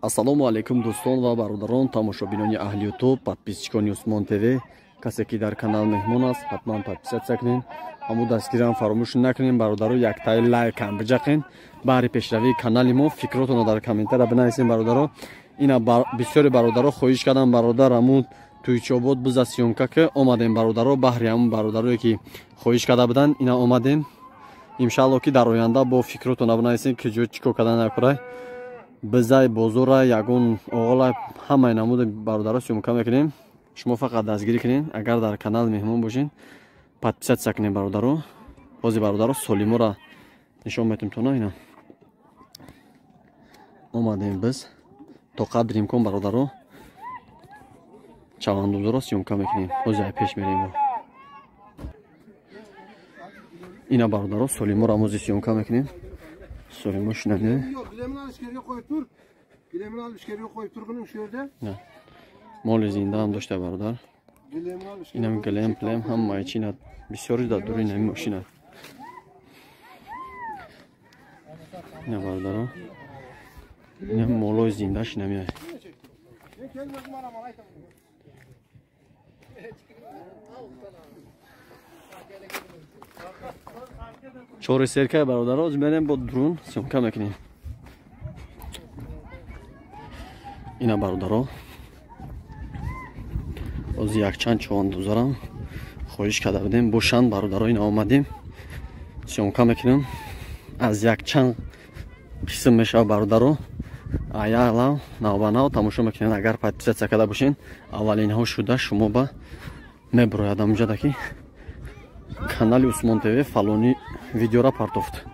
Ассалому алайкум дӯстон ва бародарон, тамошобинони аҳли Ютуб, подписчикони Усмон ТВ. Касе ки дар канал меҳмон аст, ҳатман подписатсия кунед. Ҳаму дастгирам фаромӯш накунед, бародаро, яктаи лайкам биҷақен. Баҳри пешравии канали мо фикротонро дар комментария бинависед, бародаро. Ина бисёри бародаро хоҳиш кардам, бародар ҳамун Туйчобод биза съёмка ки омадем, бародаро, баҳри ҳамун бародарое ки хоҳиш карда буданд, ина омадем. Иншаалло ки дар оянда бо фикротонро бинависед, ки ҷо чӣ кор кардан накунай. Бизай бозора ягон оғола ҳамаи намуди бародаро съёмка мекунем. Шумо фақат дастгирӣ кунед. Агар дар канал меҳмон бошед, подписатсия кунед, бародаро. Ҳозир бародаро солимора нишон метем тона. Ина омадем биз то қадри имкон, бародаро, чавандозоро съёмка мекунем. Ҳозир пеш мерем. Ина бародаро солиморо ҳозир съёмка мекунем. Солимо шинане. Моли зинда ҳам дошта, бародар. Инам глем плем ҳамаи чина бисёри дар дури инами мошина. Ина бародаро, инам молои зиндаш инамия. Чори серкай, бародаро, мерем бо дрон съёмка мекунем. Ина бародаро, ози якчанд човандозарам хоҳиш карда будем, бошанд, бародаро, ина омадем съёмка мекунем. Аз якчанд қисм мешава, бародаро, аялав навбанав тамошо мекунем. Агар подписатсия карда бошен, аввалинҳо шуда шумо ба мебурояд амҷада ки канали Усмон ТВ фалони видеора партофт.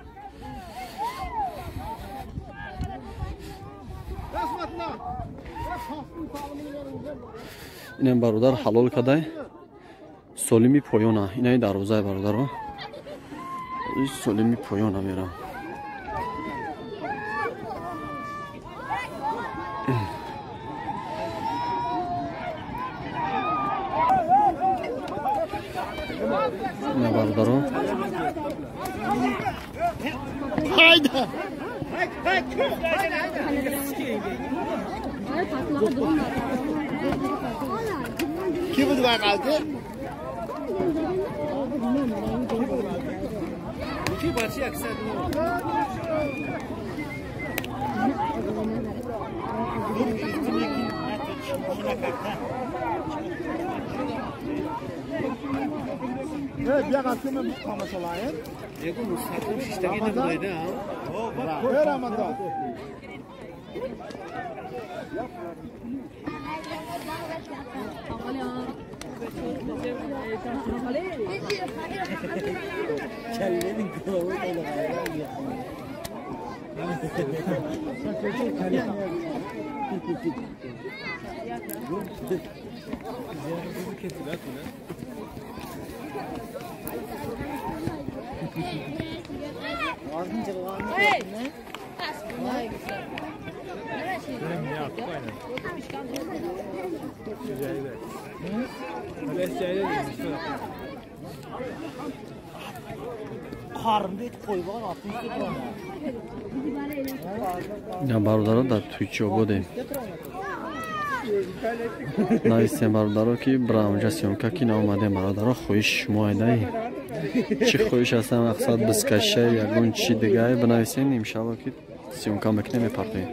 Инам бародар ҳалол кадай солими поёна. Инаи дарвозаи, бародаро, солими поёна мерам. Ина бародаро, Ki bu duvar kaldı? İki başı aksadı. Evet, bir akşam tamaşalayın. Ramazan. Ина бародаро дар Туйчободем. Нависем, бародаро, ки брамҷа съёмка ки наомадем, бародаро, хоҳиши шумо айдаи чӣ хоҳиш ҳастам, мақсад бискаша ягон чи дигае бинависен, иншаалло ки съёмка мекунем, мепартоем.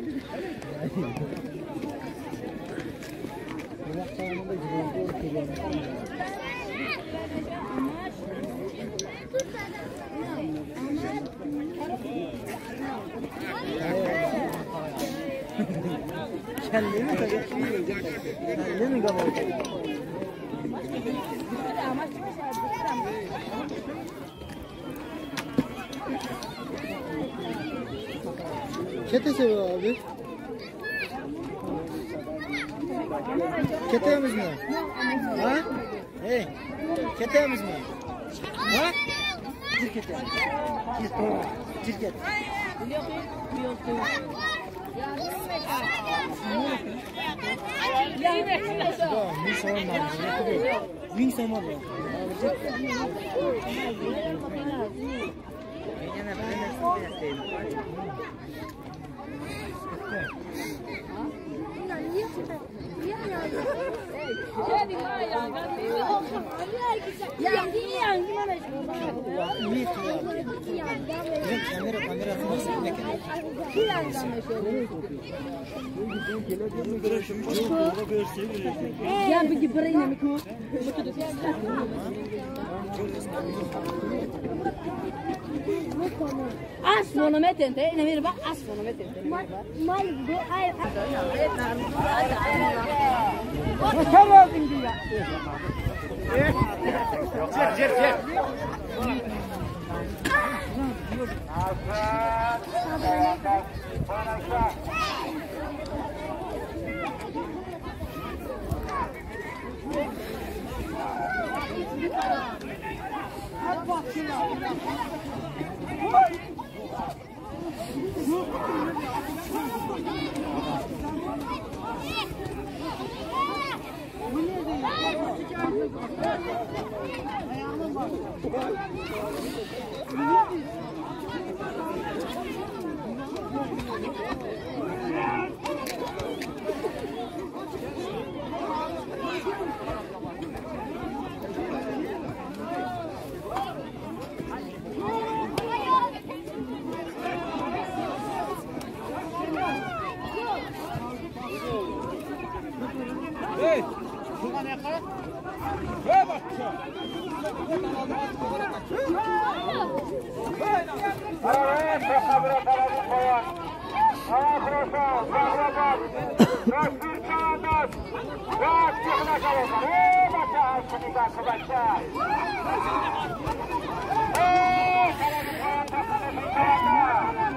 Kete abi. Ketemiz mi? Ha? Hey. Ketemiz mi? Ha? Gir kete. Gir. Gir kete.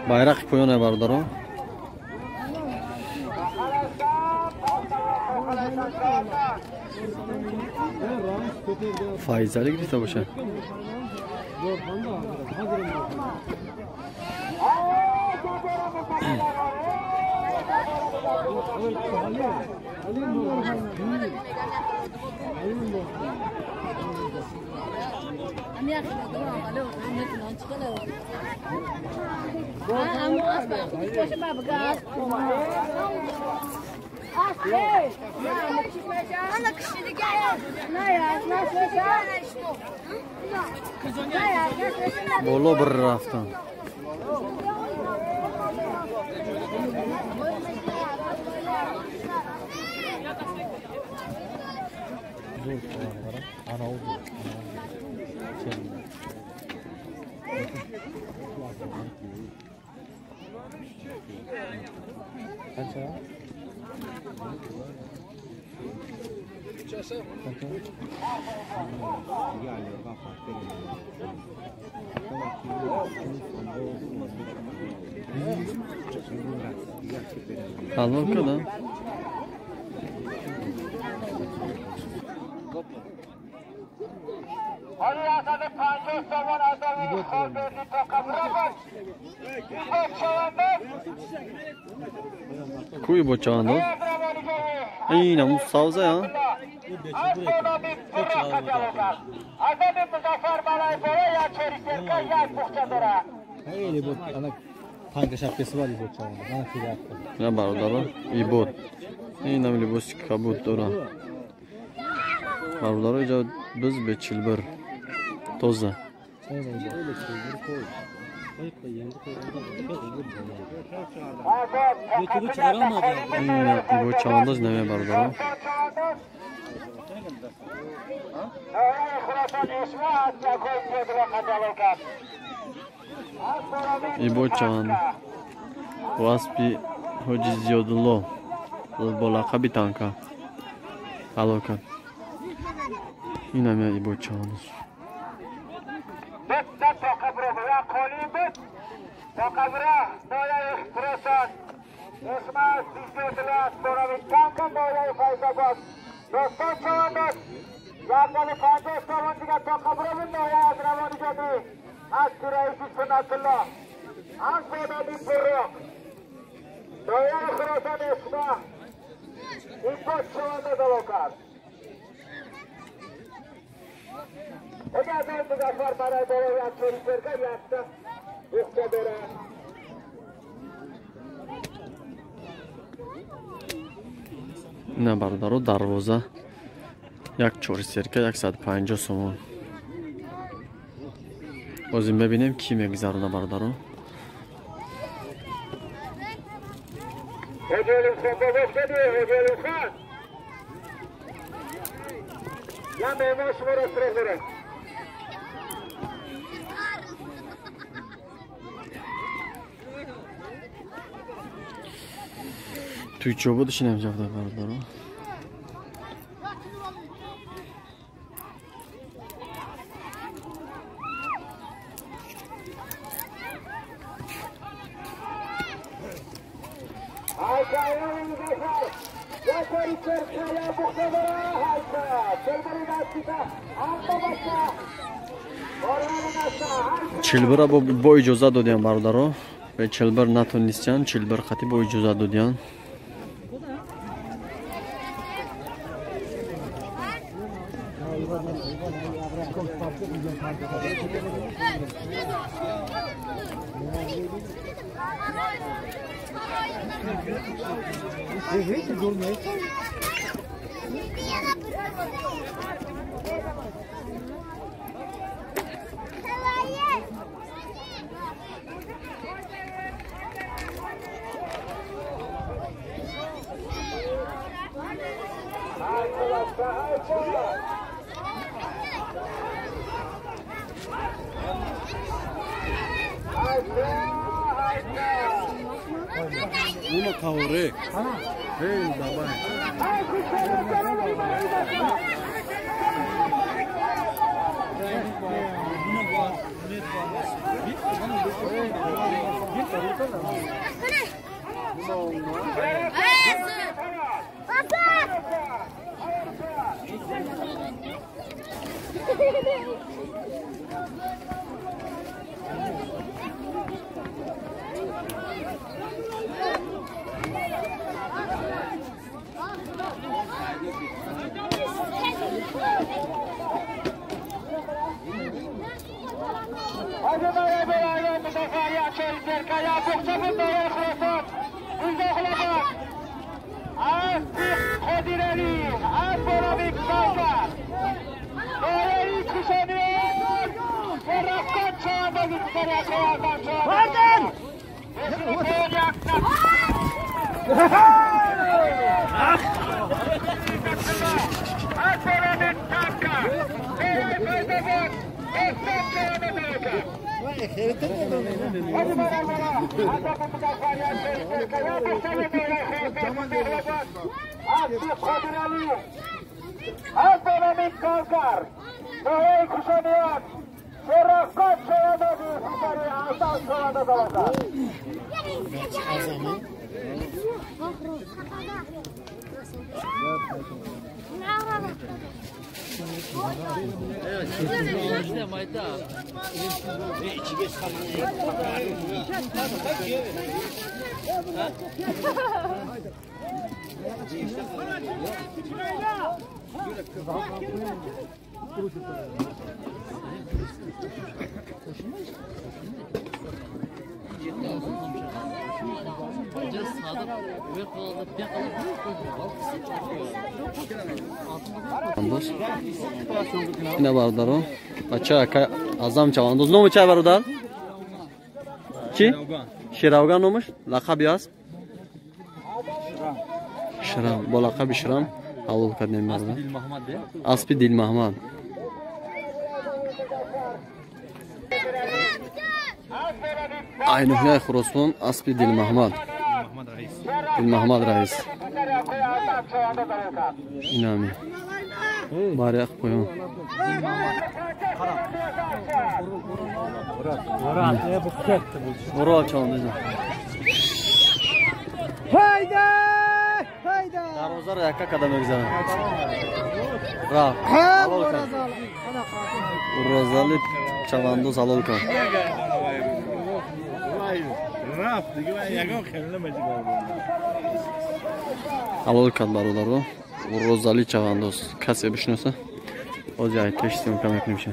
Байрақи поёне бародарон. Файзали гирифта бошад. Боло бір рафтан. Алло, куда? Куи бо чавандоз? Ин аму савза я? На бародаро, ибод. Инам либоси кабуд дора. Бародаро, иҷа биз бечилбир. Тоза. Ибод чавандоз наме бародаро. Ибод чаванд. Васпи Ҳоҷи Зиёдулло бо лақаби танка ҳалокат. Инам я ибод чавандоз. На бародаро дарвоза Як чорсерка 150 сомон. Озим мебинем ки мегузарона бародарон. Туй чо будашинам ҷавда бародарон. Чилбира бо иҷозат додиям бародаро. Чилбир натонистиян, чилбир қатӣ бо иҷозат додиям. Ина бародарон, бача ака Азам чавандоз. Номи чай бародар? Чи? Ширавган номаш? Лақаби аст? Ширам. Бо лақаби Ширам ҳалол кардем бародар. Аспи Дилмаҳмад. Айнуҳияи Хуросон аспи Дилмаҳмад. Дилмаҳмад раис. Инами. Баряқ поён. Ура чавандоз. Hayda! Hayda! Дарвозаро якка када мегзарам. Рафт. Ҳалол кард. Урозали чавандоз ҳалол кард. Ҳалол кард бародаро. Урозали чавандоз. Касе бишноса? Ози ай пеш съёмка мекунем ша.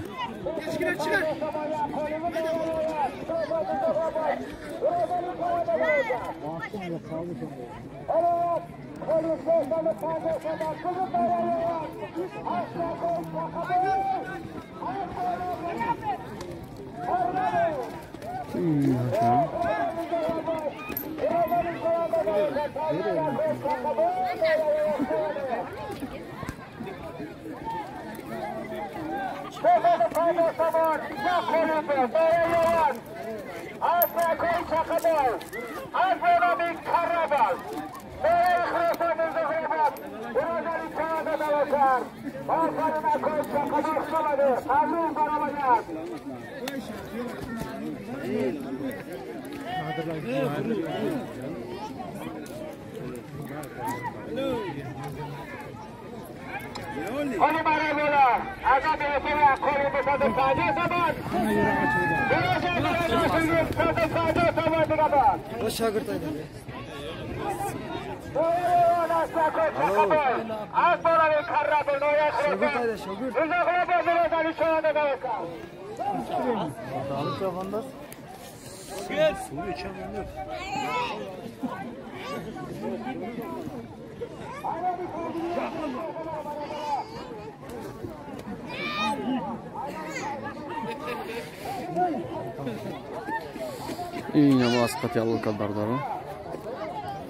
Ин аз қати алло кард бародарон.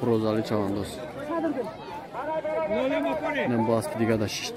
Розали чавандоз. Инам бо аспи дига да шишт.